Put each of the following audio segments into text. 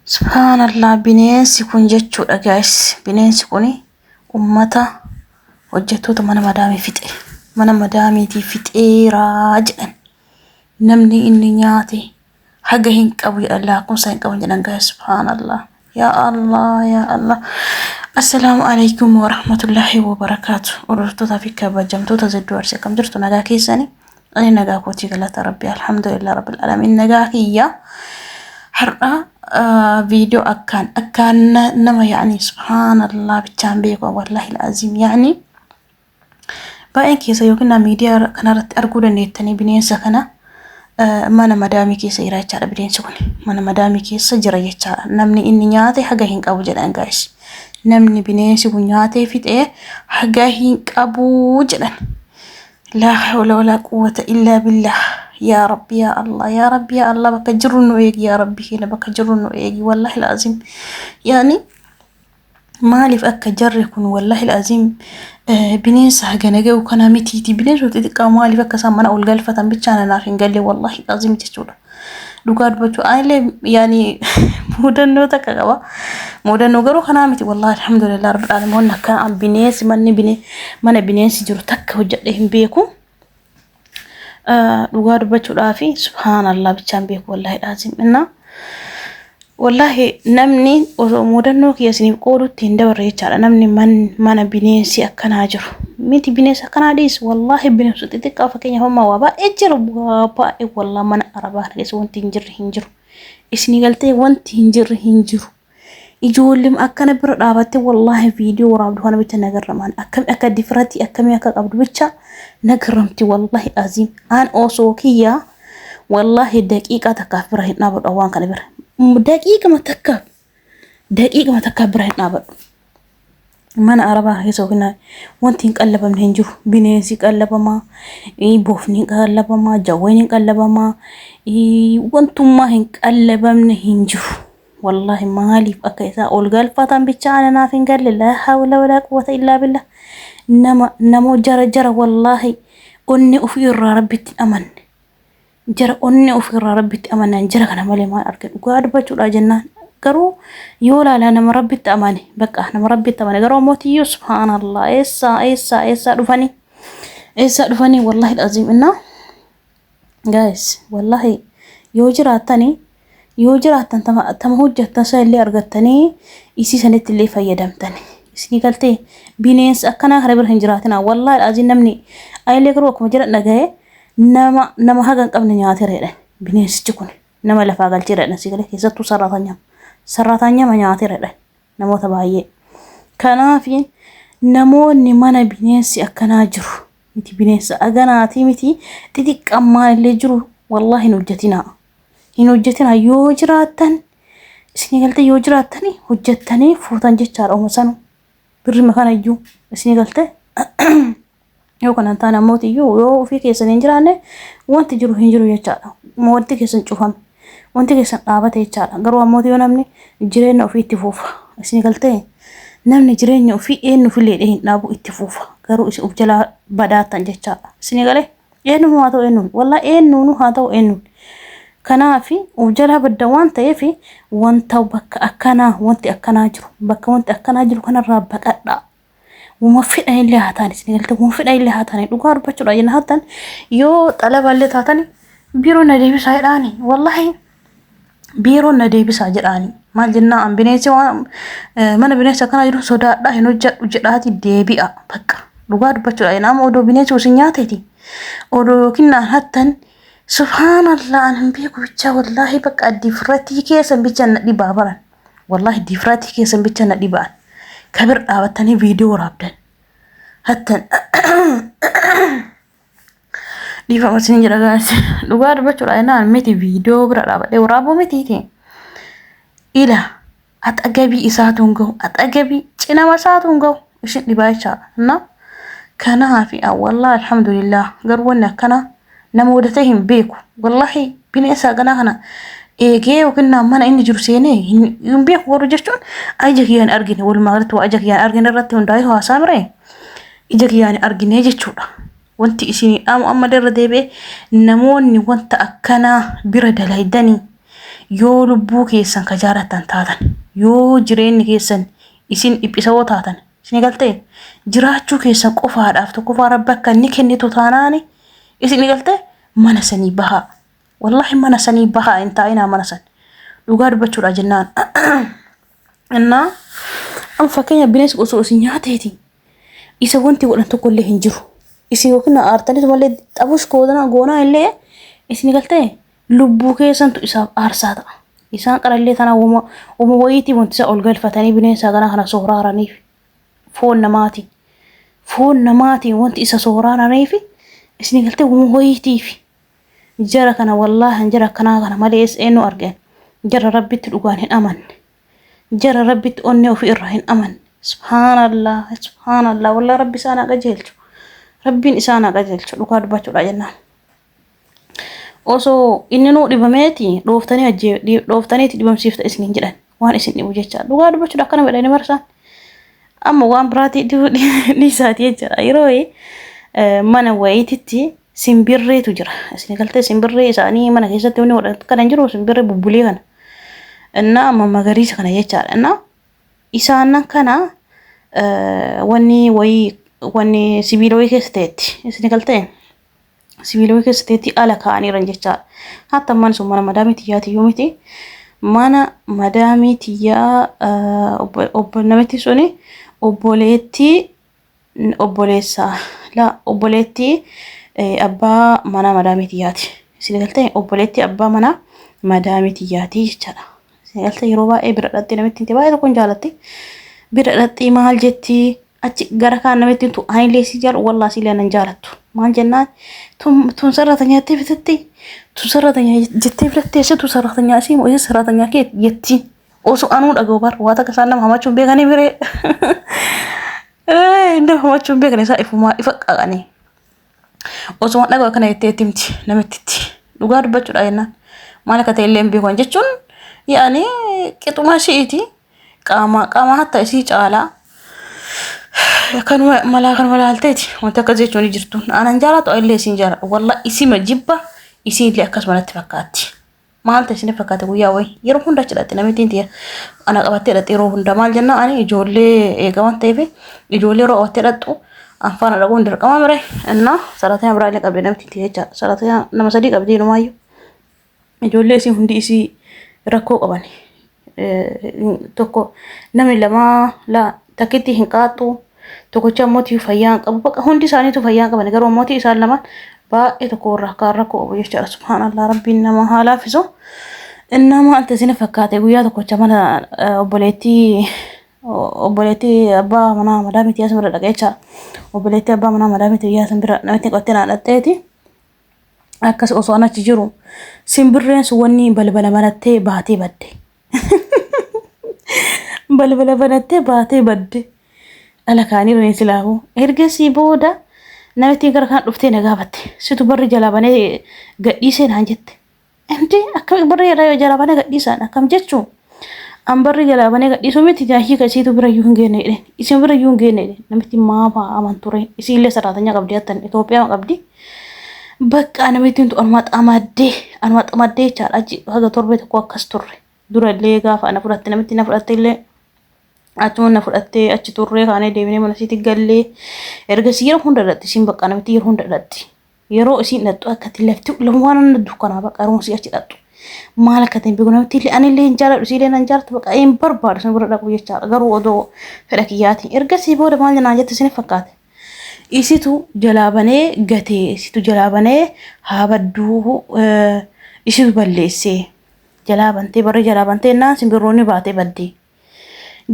Subhaanallah, bineensi kun jechuudha guys. Bineensi kun ummata hojjettoota mana madaamii fixe. Mana madaamiitii fixeeraa jedhan. Namni inni nyaate haga hin qabu jedhan, lakkoofsa hin qabu jedhan guys. Subhaanallah. Yaa Allah, yaa Allah. Assalaamu alaikum warahmatullahi wabarakaatu. Hordoftoota fi kabajamtoota Zedduu Arsii, akkam jirtu? Nagaa keessanii? Ani nagaa kootii, galata Rabbi, alhamdulillah rabbil alamin, nagaa kiyya. Har'a viidiyoo akkaan akkaan nama yaani subhaanallah bichaan beeku, wallahi alazim, yaani baay'een keessa yookiin miidiyaa kanarratti arguu dandeettanii bineensa kana mana madaamii keessa jira jechaadha. Bineensi kun mana madaamii keessa jira jechaadha. Namni inni nyaate haga hin qabu jedhan guys. Namni bineensi kun nyaatee fixee haga hin qabu jedhan. Laa hawla walaa quwwata illaa billah. Yaa Rabbi, yaa Allah, yaa Rabbi, yaa Allah, bakka jirru nu eegi, yaa Rabbi keenya, bakka jirru nu eegi. Wallahi alazim, yaani maaliif akka jarri kun, wallahi alazim, bineensa hagana ga'u kana mitiiti, bineensota xixiqqaa maaliif akka isaan mana ol galfatan bichaan naaf hin galle, wallahi alazim jechuudha. Dhugaa dubbachuu anillee yaani mudannoo takka qaba. Mudannoo garuu kanaa miti, wallahi alhamdulillah rabbil alamin, wanni akka bineensi manni bine mana bineensi jiru takka hojjedhee hin beeku. Dhugaa dubbachuudhaafi subhaanallah bichaan beeku, wallahi alazim. Innaa wallahi namni osoo mudannoo kiyya isiniif qoodutti hin dabarre jechaadha. Namni mana bineensi akkanaa jiru. Miti, bineensa akkanaa dhiis, wallahi bineensa xixiqqaa, fakkeenyaaf amma waa baay'ee jiru, waa baay'ee, wallahi mana arabaa kana keessa wanti hin jirre hin jiru. Isinii galtee? Wanti hin jirre hin jiru. Ijoolleen akkana bira dhaabattee wallahi viidiyoo waraabdu kana bicha nagarramaan akkami akka difratii akkamii akka qabdu bicha nagarramti, wallahi aziim. Aan osoo kiyyaa wallahi daqiiqaa takkaaf bira hin dhaabadhu waan kana bira. Daqiiqama takkaaf, daqiiqama takkaaf bira hin dhaabadhu. Mana arabaa keessa yookiin wanti hin qallabamne hin jiru. Bineensi qallabamaa, bofni hin qallabamaa, jawween hin qallabamaa, wantummaa hin qallabamne hin jiru. Wallahi maaliif akka isaa ol galfatan bicha ana naaf hin galle. Laa hawla walaa quwwata illaa billah. Nama namoo jara jara wallahi onni ofii irraa Rabbitti hin amanne. Jara onni ofii irraa Rabbitti amanan jara kana malee maal arge dhugaa dubbachuudha jennaan. Garuu yoo laalaa nama Rabbitti amane, bakka nama Rabbitti amane, garuu mootiyyuu subhaanallah, eessaa eessaa eessaa dhufanii, eessaa dhufanii, wallahi aziim. Innaa guys, wallahi yoo jiraattanii, yoo jiraattan, tama tama hojjettan san illee argattanii isii sanitti illee fayyadamtani. Isinii galtee? Bineensa akkanaa kana bira hin jiraatina, wallahi aziim. Namni ayilee garuu akkuma jedhan dhaga'ee nama nama haga hin qabne nyaateera jedhan. Bineensichi kun nama lafaa galcheera jedhan, si galee? Keessattuu sarraataan nyama nyaateera jedhan namoota baay'ee. Kanaaf namoonni mana bineensi akkanaa jiru miti, bineensa aganaatii miti, xixiqqammaan illee jiru, wallahi hin hojjetinaa. Hin hojjetinaa yoo jiraattan. Isinii galtee? Yoo jiraattani hojjettanii fuutan jechaadha uma sanu. Birrima kanayyuu, isinii galtee? Yoo kana hin taane ammoo iyyuu yoo ofii keessan hin jiraanne wanti jiru hin jiru jechaadha. Wanti keessan cufame. Wanti keessan dhaabate jechaadha. Garuu ammoo yoo namni jireenya ofii itti fuufa. Isinii galtee? Namni jireenya ofii eenyu ofiillee hin dhaabu, itti fuufa. Garuu isin of jalaa badaattan jechaadha. Isinii galee? Eenyu haa ta'u eenyuun, wallahi eenyuun haa ta'u eenyuun. Kanaaf of jalaa badda waan ta'eef wanta bakka akkanaa wanti akkanaa jiru, bakka wanti akkanaa jiru kanarraa baqadhaa. Wuma fedhan illee haa ta'an, isin galte? Wuma fedhan illee haa ta'an, dhugaa dubbachuudha jenna, haa ta'an yoo xalaballee taatan biiroo na deebisaa jedhaani, wallahi biiroon na deebisaa jedhaani. Maal jennaa, an bineensi waan mana bineensa akkanaa jiru sodaadhaa hin hojjedhu jedhaati deebi'a bakka. Dhugaa dubbachuudha jenna, amma odoo bineensi isin nyaateeti, odoo yookiin naan hattan, subhaanallah, an hin beeku bichaa, wallahi bakka difratii keessan bicha na dhibaa baran, wallahi difratii keessan bicha na dhibaan kabir dhaabattanii viidiyoo waraabdan hattan. Dhiifama isin jedha guys. Dhugaa dubbachuudha jennaan miti, viidiyoo bira dhaabadhee waraabuu mitiiti. Ila axagabii isaatu hin gahu, axagabii cinama isaatu hin gahu, isin dhibaa jechaadha. Na kanaaf wallahi alhamdulillah, garuu wanni akkana nama wadatee hin beeku. Wallahi bineensa akkanaa kana eegee yookiin mana inni jiru seenee hin beeku garuu jechuun ija kiyyaan argine, walumaa galatti waa ija kiyyaan argine irratti hundaa'ee haasaa miree, ija kiyyaan argine jechuudha. Wanti isinii dhaamu amma irra deebi'ee namoonni wanta akkanaa bira dalaydanii Yoo lubbuu keessan ka jaalattan taatan, yoo jireenyi keessan isin dhiphisawoo taatan, isin galtee jiraachuu keessan qofaadhaaf tokkoffaa Rabbi akka inni kennitu taanaani, isin galtee mana sanii bahaa. Wallaahi mana sanii bahaa, hin taa'inaa mana san. Dhugaa dubbachuudha jennaan. Innaa amma fakkeenya bineensi osoo isin nyaateeti isa wanti godhan tokko illee hin jiru. Isin yookiin aartanis malee xabush goonaa goonaa illee, isin galtee lubbuu keessantu isaaf aarsaa ta'a. Isaan qarallee tana wama wama wayiitii wanti isaa ol galfatanii bineensa kana kana sooraaraniif foon namaatiin. Foon namaatiin wanti isa sooraaraniif, isin galtee wama wayiitiif. Jara kana wallaahi jara akkanaa kana malees eenyu argeen? Jara Rabbitti dhugaan hin amanne. Jara Rabbitti onnee ofii irraa hin amanne. Subhaanallah, subhaanallah, wallaahi Rabbi isaan haa qajeelchu. Rabbiin isaan haa qajeelchu, dhugaa dubbachuudha jennaan. Osoo inni nuu dhibameeti dhooftanii ajjee dhooftaniiti dhibamsiifta isiniin jedhan waan isin dhibu jecha, dhugaa dubbachuudha akkana jedhanii marsaan. Amma waan biraatii dhiisaati jechaadha. Yeroo mana wayiititti simbirreetu jira. Isin galtee simbirree isaanii mana keessatti wanni godhan kana hin jiru, simbirree bubbulee kana. Innaa amma magariisa kana jechaadha. Innaa isaan kana wanni wayii wanni sibiila wayii keessa ta'etti, isin galtee sibiila wayii keessa ta'etti ala kaa'aniiran jechaadha. Hatta manni sun mana madaamii tiyyaati iyyuu miti. Mana madaamii tiyyaa obbo namitti suni obboleettii obboleessa la obboleettii abbaa manaa madaamii tiyyaati. Isin galtee obboleettii abbaa manaa madaamii tiyyaati jechaadha. Isin galtee yeroo baay'ee bira dhaxxee namitti hin baay'ee tokkoon jaalatti. Bira dhaxxee maal jetti, achi gara kaan namitti tu anillee si jaallu, wallaa si illee nan jaalattu. Maal jennaan, tun sarratanya jettee fitatte, tun sarratanya jettee filattee, situ sarratanya isii moo isa sarratanya kee jetti. Osoo anuu dhaga'u bar waa takka isaan nama hamachuun beekanii biree. Nama hamachuun beekan isaa ifumaa ifa qaqanii. Osoo waan dhaga'u akkana jettee itti himti namittitti. Dhugaa dubbachuudha jennaan. Maal akka ta'e illee hin beekan jechuun yaani qixuma ishiiti, qaama qaama hatta isii caalaa. Kanuma malaa kanuma laalteeti wanti akkas jechuun ni jirtu. Anan jaalatu illee isiin jaaladhu. Walla isima jibba, isiin illee akkasuma natti fakkaatti. Maal ta'e isin fakkaate, guyyaa wayii yeroo hunda achi dhaqxe namittiin tiyya ana qabattee dhaqxe. Yeroo hunda maal jenna, ani ijoollee eega waan ta'eef ijoollee yeroo qabattee dhaqxu an faana dhaquun dirqama mire. Innaa saratanya biraa illee qabdi namittiin tiyya jechaadha. Saratanya nama sadii qabdi inumaayyuu. Ijoollee isii hundi isii rakkoo qaban. Tokko namni lama la takkitti hin qaaxxu, tokkicha immoo fayyaa hin qabu. Bakka hundi isaaniitu fayyaa hin qaban, garuu immoo isaan lama baay'ee tokko warra akka rakkoo qabu jechaadha. Subhaanallah, Rabbiin nama haa laaffisu. Innaa maal ta'e isin fakkaate, guyyaa tokkocha mana obboleettii abbaa manaa madaamii tiyyaa bira dhaqee jechaadha. Obboleettii abbaa manaa madaamii tiyyaa bira namitti qabattee naa dhaqxeeti. Akkas osoo an achi jiru simbirreen sun wanni balbala banattee baatee badde. Balbala banattee baatee badde. Dhala kaanii ranii silaafuu. Ergasii booda namittiin gara kaan dhuftee na gaafatte. Situ barri jalaa banee gadhiisee naan jette. Inti akkam barri jalaa banee gadhiisaan akkam jechuun? An barri jalaa banee gadhiisuu miti, hiika isiitu bira iyyuu hin geenne jedheen. Isin bira iyyuu hin geenne jedheen. Namitti maafa amanture. Isiillee saraatanyaa qabdi, hattan Itoophiyaa qabdi. Bakka namittiin tu anuma xamaddee anuma xamaddee jechaadha. Achi haga torbee tokko akkas turre. Dura illee gaafa ana fudhatte namitti na fudhatte illee achuma na fudhattee achi turree kaanee deebinee mana isiitti gallee. Ergasii yeroo hunda dhatti isiin, bakka namitti yeroo hunda dhatti. Yeroo isiin dhattu akkatti lafti waan dukkanaa, bakka yeroo isii achi dhattu. Maal akka ta'e beeku, namitti illee ani illee hin jaaladhu, isii illee nan jaalatu, bakka hin barbaadu isin bira dhaqu jechaadha. Garuu odoo fedha kiyyaatiin. Ergasii booda maal naan jette isin fakkaate? Isitu jalaa banee gatee, isitu jalaa banee haa badduu, isitu balleessee jalaa bantee barri jalaa bantee naan simbirroonni baatee baddee.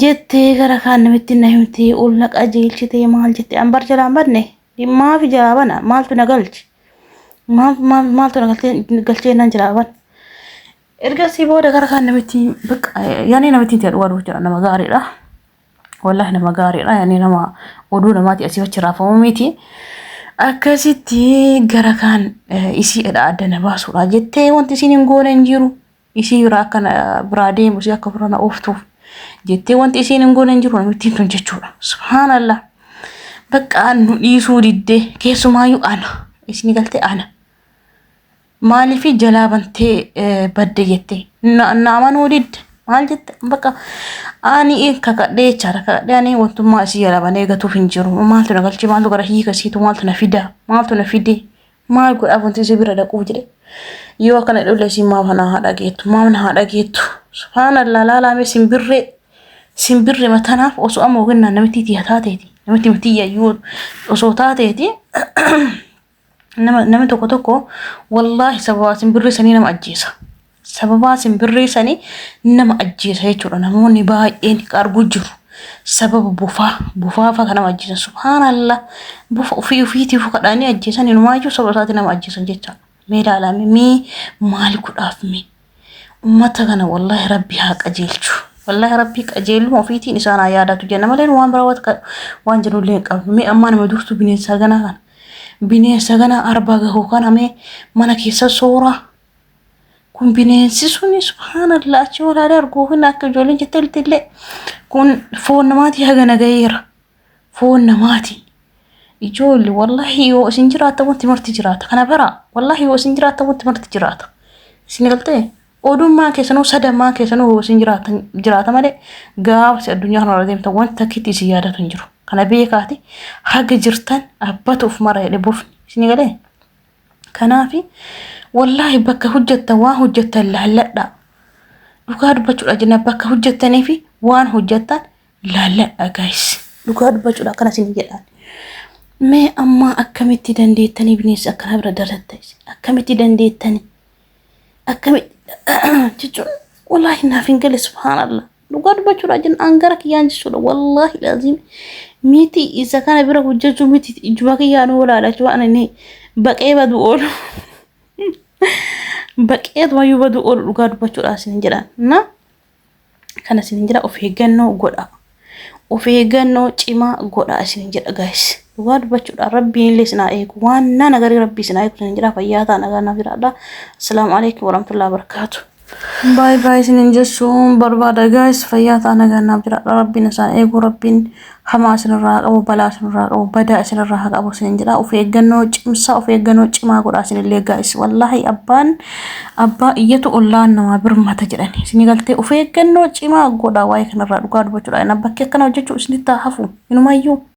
Jettee gara kaan namitti na himtee ol na qajeelchitee maal jette, an bar jalaan badne maafi jalaa bana, maaltu na galche, maal maal maaltu na galchee galchee naan jalaa bana. Ergasii booda gara kaan namitti bakka yaani namitti itti dhugaa jira, nama gaariidha. Wallaahi nama gaariidha, yaani nama oduu namaati asii achi raafamuu miti. Akkasitti gara kaan isiidha adda na baasuudha jettee wanti isiin hin goone hin jiru. Isii biraa akka biraa deemu, isii akka bira na ooftuuf jettee wanti isiin hin goone hin jiru namittiin tun jechuudha. Subhaanallah. Bakka nu dhiisuu diddee, keessumaayyuu ana. Isin galtee ana. Maaliif jalaa bantee badde jette? Na amanuu didde. Maal jette? Bakka ani kakadhee jechaadha. Kakadhee ani wantummaa isii jalaa banee gatuuf hin jiru. Maaltu na galchee? Maaltu gara hiika isiitu maaltu na fida? Maaltu na fide? Maal godhaaf wanti isii bira dhaquuf jedhe. Yoo akkana dhulle isii maaf na haa dhageettu? Maaf na haa dhageettu? Subhaanallah, laalaame simbirree. Simbirri matanaaf osoo amma oginnaan namitti tiyya taateeti. Namitti tiyya yoo osoo taateeti, nama namni tokko tokko wallaahi sababaa simbirree sanii nama ajjeesa. Sababaa simbirree sanii nama ajjeesa jechuudha. Namoonni baay'een arguu jiru. Sababa bofaa bofaa fa'a nama ajjeesan, subhaanallah, bofa ofii ofiitiif kadhaanii ajjeesan, inumaayyuu saba isaati nama ajjeesan jechaadha. Mee ilaalame, mee maal godhaaf mee ummata kana? Wallaahi Rabbi haa qajeelchu. Wallaahi Rabbi qajeeluma ofiitiin isaan haa yaadatu jenna malee waan biraa waan jedhullee hin qabnu. Mee ammaa nama durtu bineensa ganaa kana. Bineensa ganaa arba gahu kana mee mana keessa sooraa. Kun bineensi suni, subhaanallah, achi walaalee arguufin akka ijoolleen jettee illee kun foon namaatii hagana gaheera. Foon namaati. Ijoollee, wallahi yoo isin jiraata wanti marti jiraata. Kana bara wallahi yoo isin jiraata wanti marti jiraata. Isin galtee odummaan keessanuu sadammaan keessanuu yoo isin jiraata jiraata malee gaafa si addunyaa kanarra deemtan wanta takkitti isin yaadatu hin jiru. Kana beekaati, haga jirtan abbatuuf mara jedhe bofni. Isin galee? Kanaafi wallaahi bakka hojjettan waan hojjettan laalladhaa. Dhugaa dubbachuudha jenna, bakka hojjettanii fi waan hojjettan laalladha guys. Dhugaa dubbachuudha akkana isin jedhaan. Mee ammaa akkamitti dandeettanii bineensa akkana bira darratta? Akkamitti dandeettanii? Akkamitti jechuun wallaahi naaf hin gale, subhaanallah. Dhugaa dubbachuudha jenna an gara kiyyaan jechuudha, wallaahi laazim miti isa kana bira hojjechuu miti, ijuma kiyyaan oolaadha jechuudha, ani baqee badu oolu. Baqeetumayyuu badu oolu, dhugaa dubbachuudha isin jedhaan. Na kana isin jedha, of eeggannoo godha. Of eeggannoo cimaa godha isin jedha guys. Dhugaa dubbachuudha Rabbiin illee isin haa eegu. Waan nana garii Rabbii isin haa eegu isin jedha. Fayyaa ta'a, nagaa naaf jiraadha. Assalaamu alaikum warahmatullahi wabarakatuh. Baay baay isinin jechuun barbaada guys. Fayyaa ta'a, nagaa naaf jiraadha. Rabbiin isaan eegu, Rabbiin hamaa isinirraa haa qabu, balaa isinirraa haa qabu, badaa isinirraa haa qabu isinin jedha. Of eeggannoo cimsaa, of eeggannoo cimaa godha isinillee guys. Wallaahi abbaan abbaa iyyatu ollaan namaa birmata jedhani. Isin galtee of eeggannoo cimaa godha waa'ee kanarraa, dhugaa dubbachuudha. Bakki akkana hojjechuu isinitti haa hafu. Inumayyuu.